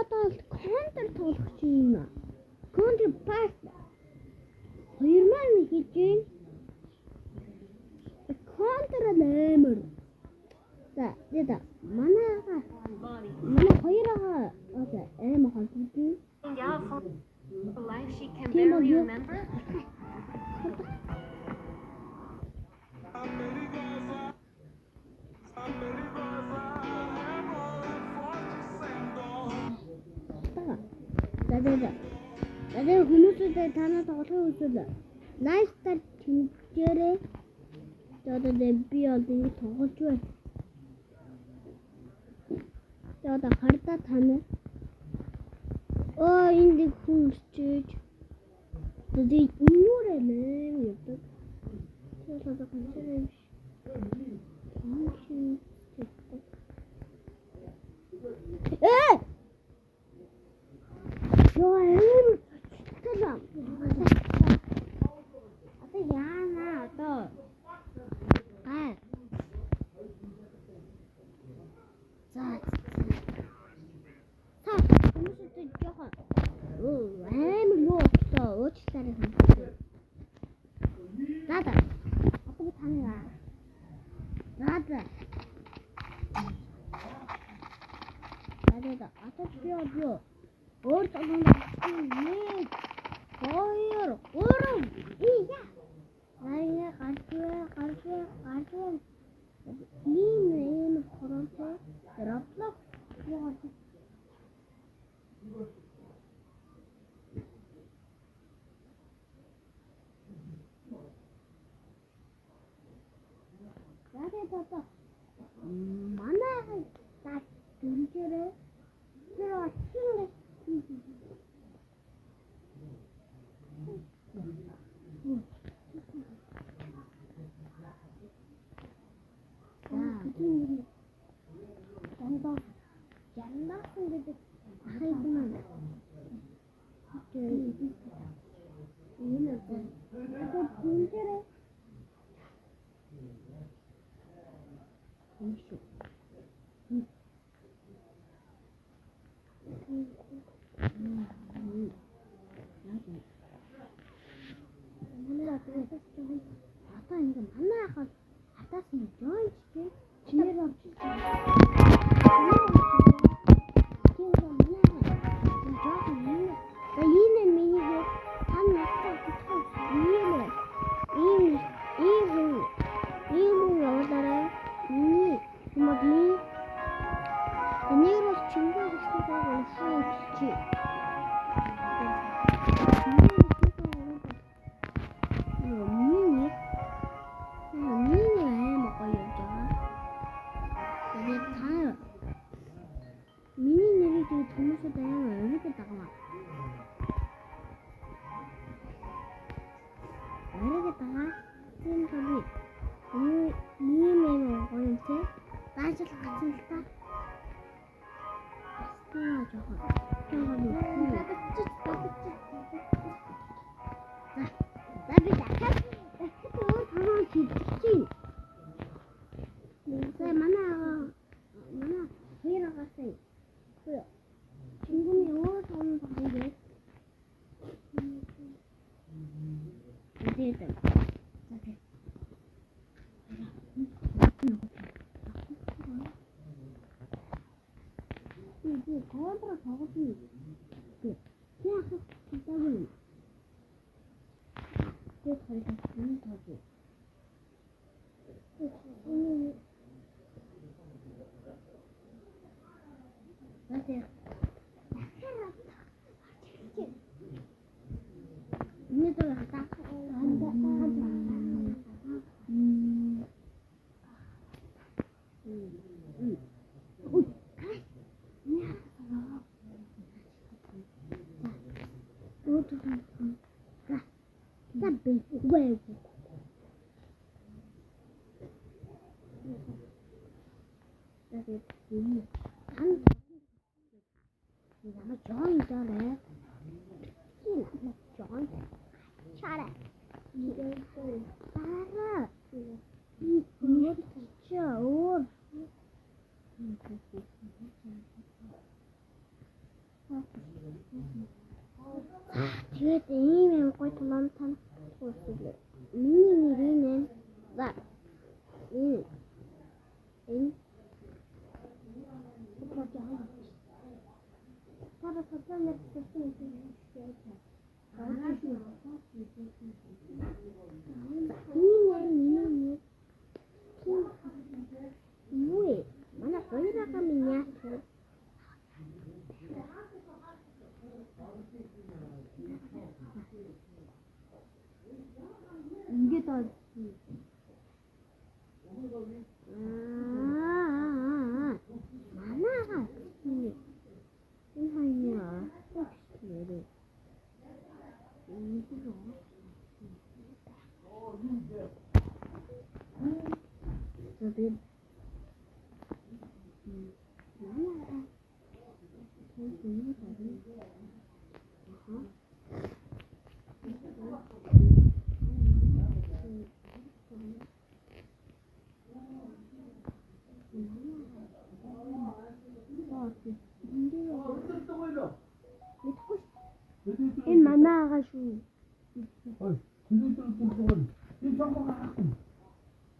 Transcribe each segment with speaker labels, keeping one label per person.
Speaker 1: одоо Counter тоглох юм. Counter Pass 2000 хийж байна. Counter амар. За, тэгээд манай хоёроо одоо амар холбогдсон.
Speaker 2: A life she can
Speaker 1: Тийм бол
Speaker 2: barely
Speaker 1: юу?
Speaker 2: remember?
Speaker 1: За за за. За тэгээд хүмүүсүүдээ танаа тоглохыг хүсвэл лайвстар тэмцээрэй. За одоо тэгээд би бол ингэ тоглож байна. За одоо хардаа тань. Оо энд нэг хүн ирчээж. За тэгээд энүүрээ нэм явдаг. Тэгээд одоо ганцаараа биш. Хүн Э! Йоо амар цоцлоо. Одоо яана одоо. Гай. За. Та хүмүүсүүд жоохон амар юу боллоо уучлаарай хүмүүс. За за. Одоо би таныг За за. За за за. Одоо би юу? Өөр толгойн нэг хоёр гурав ия. Наяа гарчвэ гарчвэ гарчвэ. Ийм ийм хоронтой Roblox юу За тэгээд одоо манай за дэмжээрэй. Тэр очин За. Яндаа гэдэг ахыг маань. Энэ одоо дэмжээрэй. Энэ шүү. Манай одоо ингээ манай ахад хатаас нь join чиг чинээр авчиж За энэ миний та надтай ийм ийм ийм хүн ийм хүн явуулаарай. Миний хүмүүс нэг бол чингүү гэсэн байгаа юм чи. Миний миний амар гоё явж байгаа. Тэгээд та миний нэрийг тэгээд хүмүүсүүд амар өргөд байгаа. Өргөд байгаа. Тийм би ийм амар гоё юм те. Даажл гацсан л та. Бас жоохон жоохон юу. За. За би дахиад дахиад өөр тоглоом хийдэг чинь. За манай манай хоёр агаасаа чингүний өөр тоглоом тоглоё. Тэгээд за тэг. Би контра тоглоно. Яг хэвээр. Тэгээд хоёр юм тоглоё. За тэг. Миний дураа хата. Ой, кай. За би үгүй. Тэгээд энэ ан ямар join даарэ. Энэ join. Чара. Дараа. Би өөр чи өөр. Тэгээд ийм юм гоё тулаан тань үзлээ. Миний нэр энэ. За. Энэ. Энэ. Энэ миний нэр. Юу вэ? Манай хоёроо минь яах вэ?
Speaker 3: Ингээд аа.
Speaker 1: Аа. Манайха энэ энэ хоёр нэрээ. Тэгээд манайха Энэ манайха шүү.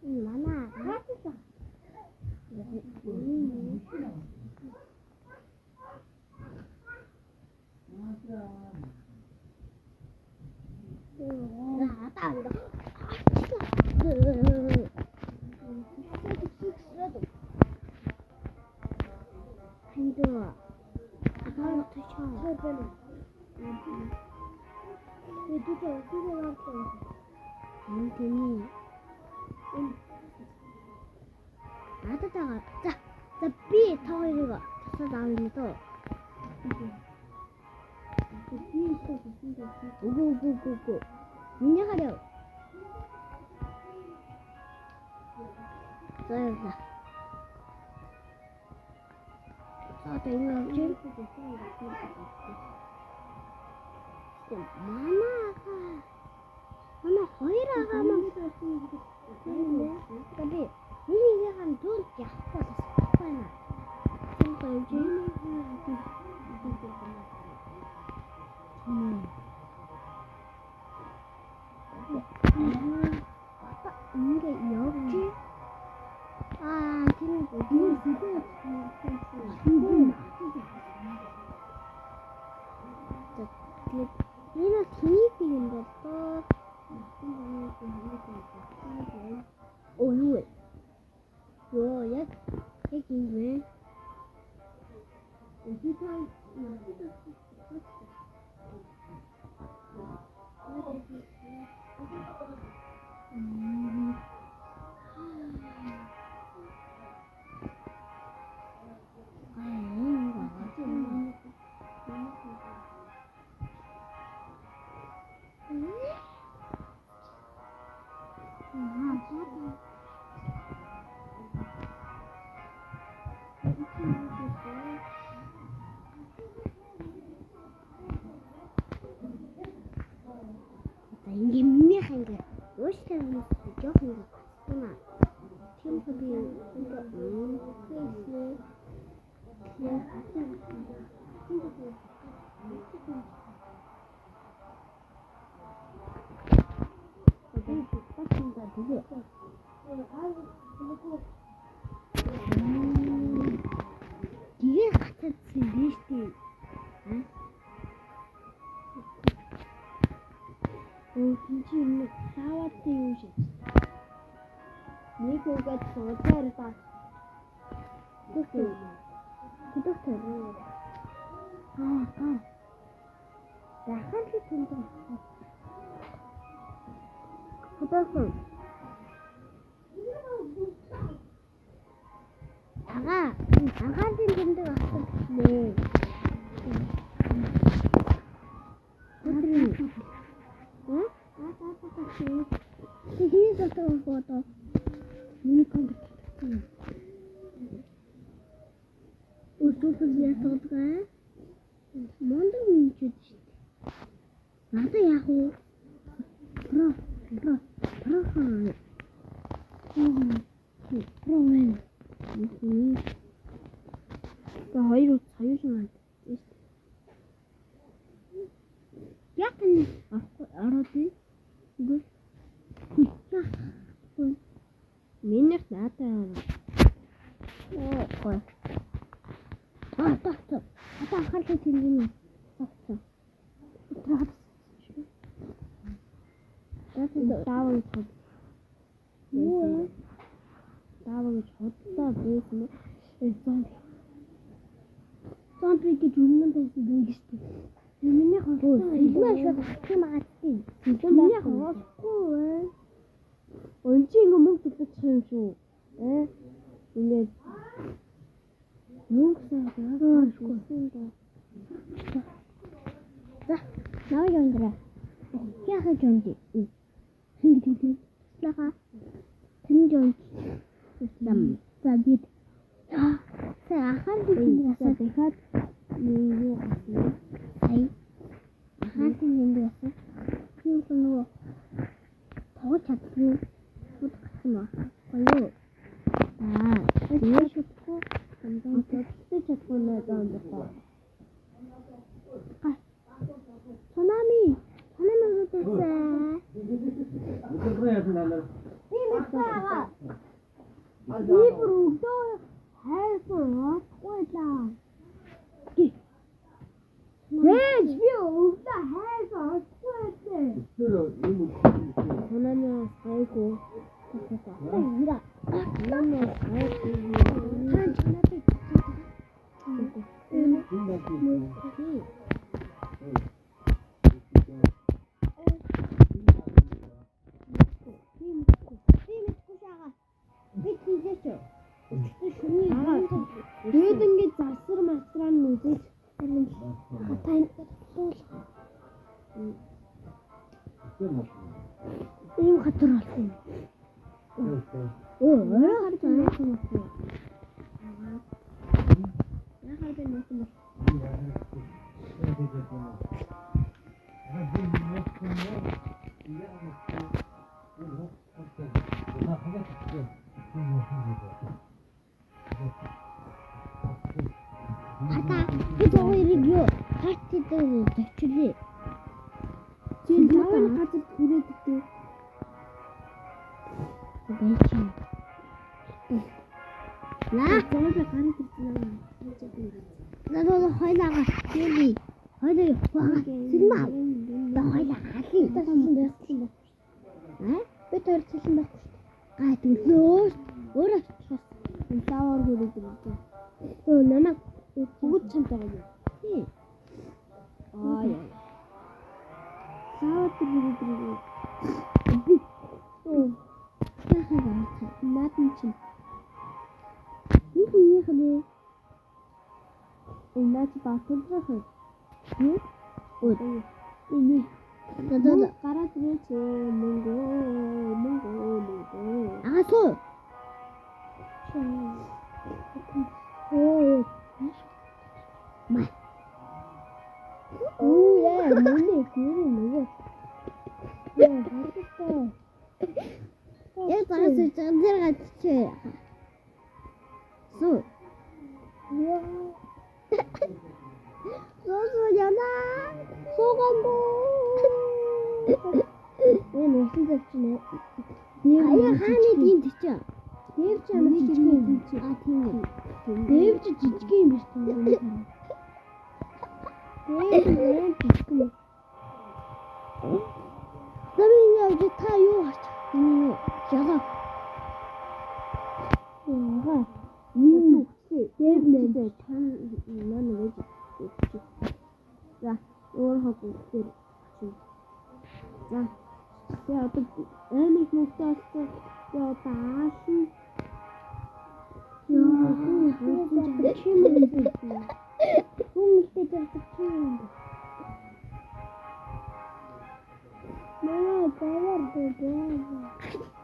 Speaker 1: Энэ манайха. За би та хоёрыг тасаад авъя юм доо. Үгүй үгүй үгүй үгүй. Миний харав. За явлаа. За одоо ингэ явж байна. Манай манай хоёр агаа маань би минийхээ дүр явахгүй байна. Тийм явж байна. Ингээ явж аа тийм тэгээд энэ тэнийг юм бол доо. Оо юу вэ? Йоо яг яг юм бэ? Одоо ингээ минийх ингээ уушлаа хүмүүс жоох ингээ гацсан. Тийм би ингээ Тэгээ гацсан биш үү? Өө чи юм саваадсан юм шиг. Нэг үгээд суудаар та. Тэгэх тэр. Аа. Дахиад л тэндэг. Хөдөлгөн. Ага, агаарын тэмдэг авсан нэ. Хм? Хин дотор одоо миний компьютер. Өсвөл яадаг. Мундаг юм ч шүү дээ. Надаа яах вэ? Про про про про вэ? Та хоёр соёлон байна шүү дээ. Яг энэ орохгүй ороод ий. Үгүй.
Speaker 2: Минийх надад аа.
Speaker 1: Ой. Аа тагц. Одоо анхаарлаа тэмдэгнэ. Тагц. Тагц.
Speaker 2: Даава гэж хот.
Speaker 1: Юу вэ?
Speaker 2: Даава гэж хотлоо байсан. Э зомби.
Speaker 1: Зомби гэж өмнө байсан байх шүү дээ.
Speaker 2: Минийх
Speaker 1: Ой, сэлмээ шууд авчих юм агаадтай.
Speaker 2: Минийх олохгүй байна. Өнчи ингээ мөнгө төлөчих юм шүү. Э ингээд мөнгө сайхан да.
Speaker 1: За, наваа явандра. Яхаа жонди. Хинг тэг тэг. Лаха. Тэн жон. Зам. За бид. За ахаан тэмдэг
Speaker 2: За
Speaker 1: асаа.
Speaker 2: дахиад юу гарсан.
Speaker 1: Сая. Ахаан тэмдэг асаа. Тийм нөгөө тоглож чаддгүй. Шууд гарсан ба. Гоё. Аа, тэгээ шүтгүй.
Speaker 2: Төлөвлөж чадахгүй нэ зомби ба.
Speaker 1: Цунами. Цунами үзсэн. Би мэдгүй байгаа.
Speaker 2: Би бүр өглөө хайсан орохгүй лаа. Ээж би өглөө хайсан орохгүй лээ. Цунами гайгүй.
Speaker 1: Яа.
Speaker 2: Цунами гайгүй.
Speaker 1: Хаан чанаад Би мэдгүй. Би мэдгүй шаага. Би тийжээч. Өчтөр шүний
Speaker 2: Дээд ингээд засар масраа нь үзэж
Speaker 1: хатайн ийм хатар болсон. Өө, орой харж байсан юм уу? Яхаа би нээсэн бол. Хата би хоёрыг юу парти дээр зөчлөө.
Speaker 2: чи лавны газар түрээд идэв.
Speaker 1: Бэч. Наа,
Speaker 2: Зомби гараад ирсэн аа.
Speaker 1: надад хоёлаа хийли. Хоёлаа явах. Сэлмаа. Да хоёлаа халий.
Speaker 2: Цалин байхгүй юм байна.
Speaker 1: Аа?
Speaker 2: Бид хоёр цалин байхгүй шүү
Speaker 1: Гай төлөө. Өөрөө
Speaker 2: дээ. Лаваар хүрээд ирлээ.
Speaker 1: Өө намайг
Speaker 2: Бүгд чамтай байгаа юм.
Speaker 1: тий.
Speaker 2: Аа яа. Лаваар хүрээд ирлээ.
Speaker 1: Би. Өө. Яхаа гацаа.
Speaker 2: Наад нь чинь
Speaker 1: Нэг юм хэ.
Speaker 2: энэ наад баталгах юм.
Speaker 1: Юу? Өө.
Speaker 2: Энэ
Speaker 1: Надад
Speaker 2: гараад ирээч мөнгө мөнгө мөнгө.
Speaker 1: агасуу. Өө. Ма.
Speaker 2: Үу яа мөнэ гэрээ нөгөө. Яа хаттай.
Speaker 1: Яг загас чандар гацчээ. Суу.
Speaker 2: Яа.
Speaker 1: Суу суу яна.
Speaker 2: Суугамбо. Энэ усан завчин.
Speaker 1: Аяа хааны тийм тийч.
Speaker 2: Дэв чи ямар жижиг юм чи.
Speaker 1: А тийм үү.
Speaker 2: Дэв чи жижиг юм биш үү? Дэв нэр жижиг юм.
Speaker 1: Намын явж та юу харч? Энэ юу? Ялаа.
Speaker 2: Яага. Энэ дэв нэр чан наа нэг гэж. За өөр хог дээр. За. Тэгээ одоо амар их мөнгөтэй болсон. Тэгээ одоо аасан.
Speaker 1: Яа,
Speaker 2: Чи юм бэ? Хүн ихтэй жаргах чи юм бэ? Манай давар дөө.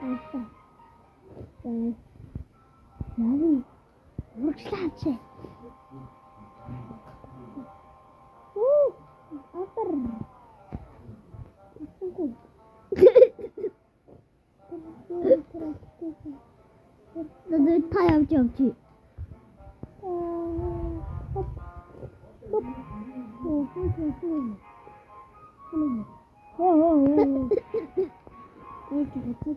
Speaker 1: Аса. Яа. Урагшлаач.
Speaker 2: Оо, атар.
Speaker 1: За За та явж явж.
Speaker 2: Хоп. Хоп. Оо, хөө хөө хөө. Хөө хөө хөө. Ой, чи хэцүү.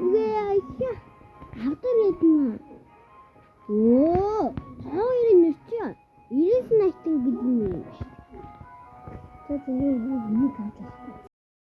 Speaker 1: Үгүй яа. Авдар гэдэг. Оо, та хоёрын нэр чи 99 наштан гэдэг юм.
Speaker 2: За за юу нэг авч.